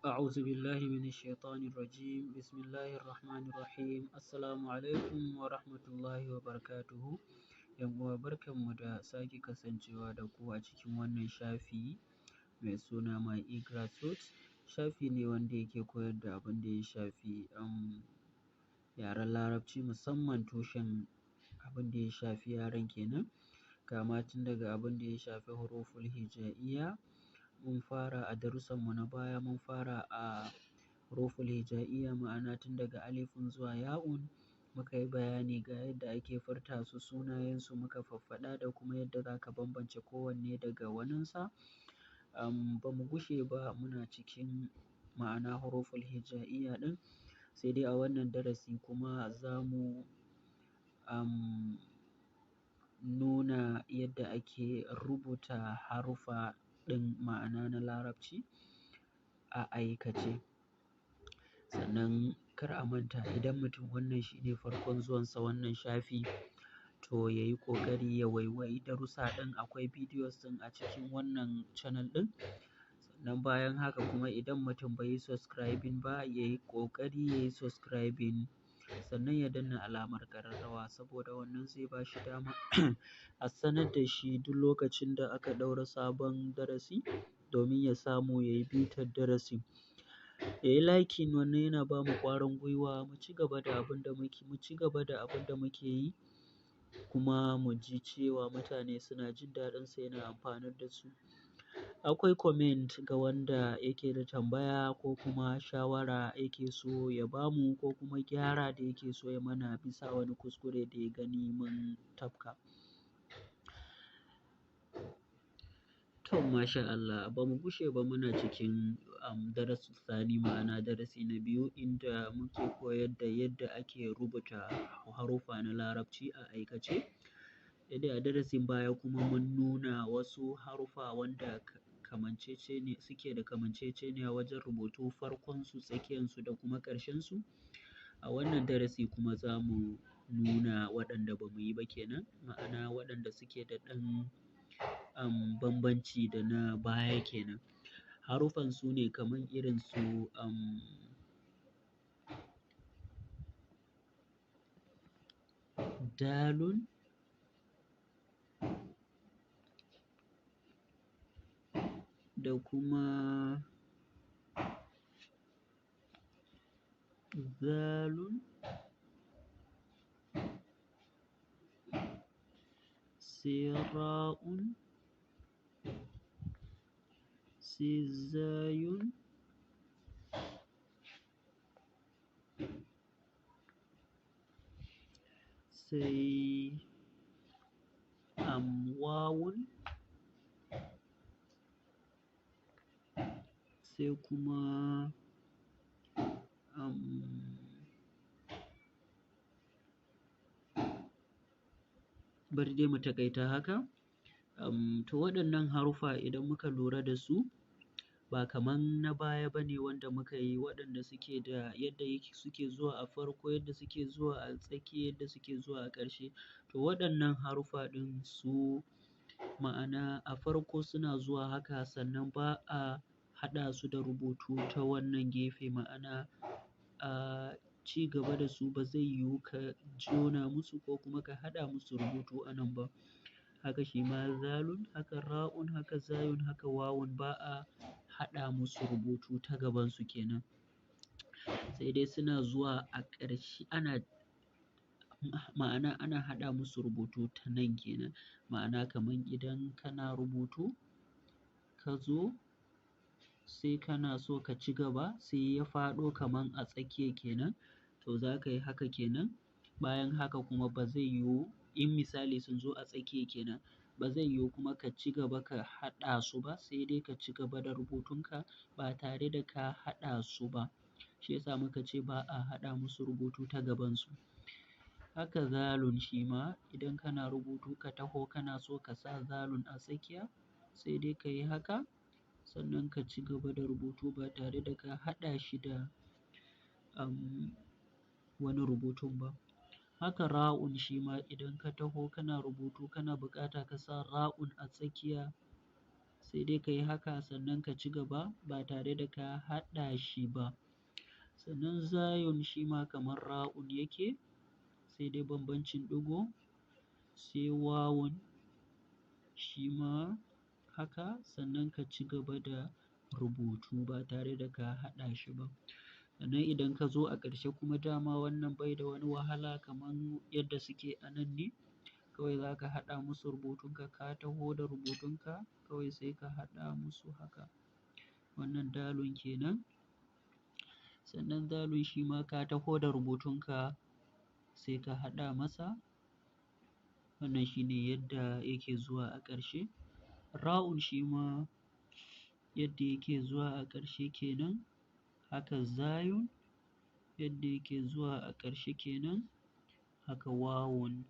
أعوذ بالله من الشيطان الرجيم بسم الله الرحمن الرحيم السلام عليكم ورحمة الله وبركاته. ‘Yan uwa, barkanmu da sake kasancewa da ku a cikin wannan shafi mai suna My e-Grassroots. Shafi ne wanda yake koyar da abin da ya shafi yaren Larabci, musamman tushen abin da ya shafi yaren kenan. Kama tun daga abin da ya shafi huruful hija'iyya, mun fara a darussanmu na baya, mun fara a huruful hija'iyya, ma'ana tun daga alifun zuwa ya'un, muka yi bayani ga yadda ake furta su, sunayensu muka faffaɗa, da kuma yadda za ka bambance kowanne daga waninsa. Ba mu gushe ba, muna cikin ma'ana huruful hija'iyya ɗin, sai dai a wannan darasi kuma za mu nuna yadda ake rubuta haruffa ɗin, ma'ana na Larabci a aikace. Sannan kar a manta, idan mutum wannan shi ne farkon zuwansa wannan shafi, to ya yi ƙoƙari ya waiwayi darussa ɗin, akwai videos ɗin a cikin wannan channel ɗin. Sannan bayan haka kuma, idan mutum bai yi subscribing ba, ya yi ƙoƙari ya yi subscribing, sannan ya danna alamar ƙararrawa, saboda wannan zai ba shi dama a sanar da shi duk lokacin da aka ɗaura sabon darasi, domin ya samu ya yi bitar darasin. Ya yi liking, wannan yana ba mu ƙwarin gwiwa mu ci gaba da abin da muke, mu ci gaba da abin da muke yi, kuma mu ji cewa mutane suna jin daɗinsa, yana amfanar da su. Akwai comment ga wanda yake da tambaya ko kuma shawara yake so ya bamu, ko kuma gyara da yake so ya mana bisa wani kuskure da ya gani mun tafka. To, masha Allah, ba mu gushe ba, muna cikin darasu sani, ma'ana darasi na biyu, inda muke koyar da yadda ake rubuta haruffa na Larabci a aikace. Yadda a darasin baya kuma mun nuna wasu haruffa wanda kamanceceniya suke da kamanceceniya wajen rubutu, farkonsu, tsakiyansu da kuma ƙarshensu. A wannan darasi kuma za mu nuna waɗanda ba mu yi ba kenan, ma'ana waɗanda suke da ɗan bambanci da na baya kenan. Haruffan su ne kamar irin su dalun, da kuma zalun, sai ra'un, sai zayun, sai wawun, sai kuma bari dai mu taƙaita haka. To waɗannan haruffa, idan muka lura da su, ba kaman na baya ba ne wanda muka yi, waɗanda suke da yadda yake suke zuwa a farko, yadda suke zuwa a tsakiya, yadda suke zuwa a ƙarshe. To waɗannan haruffa ɗin su, ma'ana a farko suna zuwa haka, sannan ba a haɗa su da rubutu ta wannan gefe, ma'ana a ci gaba da su ba zai yiwu ka jona musu ko kuma ka haɗa musu rubutu a nan ba. Haka shi ma zalun, haka ra'un, haka zayun, haka wawun, ba a haɗa musu rubutu ta gabansu kenan. Sai dai suna zuwa a ƙarshe, ana ma'ana ana haɗa musu rubutu ta nan kenan. Ma'ana kaman idan kana rubutu, ka zo sai kana so ka ci gaba, sai ya faɗo kaman a tsakiya kenan, to za ka yi haka kenan. Bayan haka kuma ba zai yiwu, in misali sun zo a tsakiya kenan, ba zai yiwu kuma ka ci gaba ka haɗa su ba, sai dai ka ci gaba da rubutunka ba tare da ka haɗa su ba. Shi yasa muka ce ba a haɗa musu rubutu ta gabansu. Haka zalun shi ma, idan kana rubutu ka taho kana so ka sa zalun a tsakiya, sai dai ka yi haka, sannan ka ci gaba da rubutu ba tare da ka haɗa shi da wani rubutun ba. Haka ra'un shi ma, idan ka taho kana rubutu kana buƙata ka sa ra'un a tsakiya, sai Sai dai ka yi haka sannan ka ci gaba ba tare da ka haɗa shi ba. Sannan zayun shi ma kamar ra'un yake, sai dai bambancin ɗigo. Sai wawun shi ma haka, sannan ka ci gaba da rubutu ba tare da ka haɗa shi ba. Sannan idan ka zo a ƙarshe kuma dama wannan bai da wani wahala kamar yadda suke a nan ne. Kawai za ka haɗa musu rubutunka, ka taho da rubutunka, kawai sai ka haɗa musu haka. Wannan dalun kenan. Sannan dalun shi ma ka taho da rubutunka sai ka haɗa masa. Wannan shi ne yadda yake zuwa a ƙarshe. Ra'un shi ma yadda yake zuwa a ƙarshe kenan. Haka zayun yadda yake zuwa a ƙarshe kenan. Haka wawun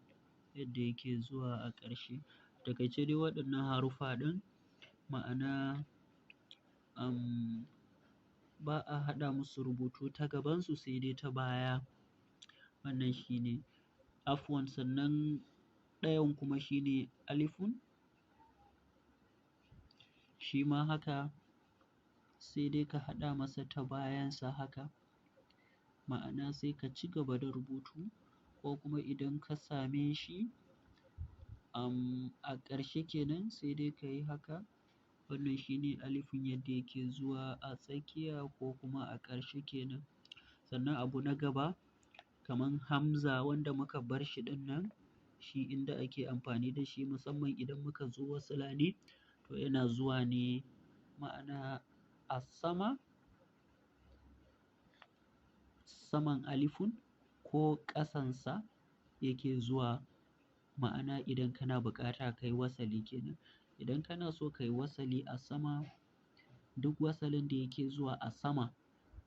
yadda yake zuwa a ƙarshe. Takaice dai waɗannan haruffa ɗin ma'ana, ba a haɗa musu rubutu ta gabansu sai dai ta baya. Wannan shi ne. Afwan, sannan ɗayan kuma shi ne alifun. Shi ma haka sai dai ka haɗa masa ta bayansa haka. Ma'ana sai ka ci gaba da rubutu ko kuma idan ka same shi, a ƙarshe kenan sai dai ka yi haka. Wannan shi ne alifun yadda yake zuwa a tsakiya ko kuma a ƙarshe kenan. Sannan abu na gaba kaman hamza wanda muka bar shi ɗin nan, shi inda ake amfani da shi musamman idan muka zo wasila ne, to yana zuwa ne ma'ana a sama, saman alifun ko ƙasansa yake zuwa. Ma'ana idan kana buƙata ka yi wasali kenan. Idan kana so ka yi wasali a sama, duk wasalin da yake zuwa a sama,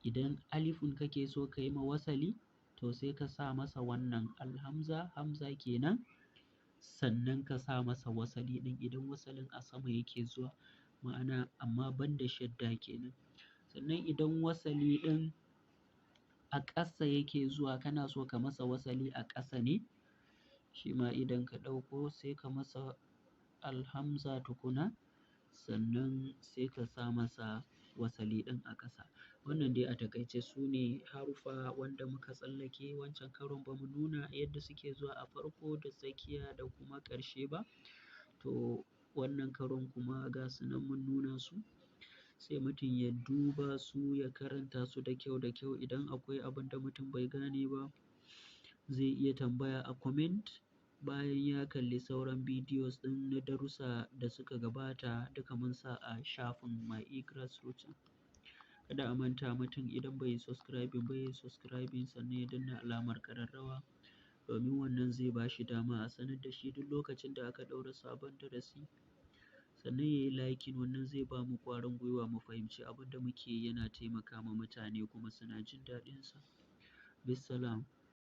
idan alifun kake so ka yi ma wasali, to sai ka sa masa wannan alhamza, hamza kenan. Sannan ka sa masa wasali ɗin idan wasalin a sama yake zuwa, ma'ana amma ban da shadda kenan. Sannan idan wasali ɗin a ƙasa yake zuwa, kana so ka masa wasali a ƙasa ne, shi ma idan ka ɗauko sai ka masa alhamza tukuna, sannan sai ka sa masa wasali ɗin a ƙasa. Wannan dai a takaice su ne haruffa wanda muka tsallake wancan karon ba mu nuna yadda suke zuwa a farko da tsakiya da kuma ƙarshe ba. To wannan karon kuma ga su nan mun nuna su. Sai mutum ya duba su, ya karanta su da kyau da kyau. Idan akwai abin da mutum bai gane ba, zai iya tambaya a comment. Bayan ya kalli sauran videos ɗin na darussa da suka gabata duka mun sa a shafin My E-Grassroots. Kada a manta mutum idan bai yi subscribing ba, ya yi subscribing sannan ya danna alamar ƙararrawa. Domin wannan zai ba shi dama a sanar da shi duk lokacin da aka ɗaura sabon darasi. Sannan ya yi liking, wannan zai ba mu ƙwarin gwiwa mu fahimci abin da muke yana taimaka ma mutane kuma suna jin daɗinsa. Bissalam.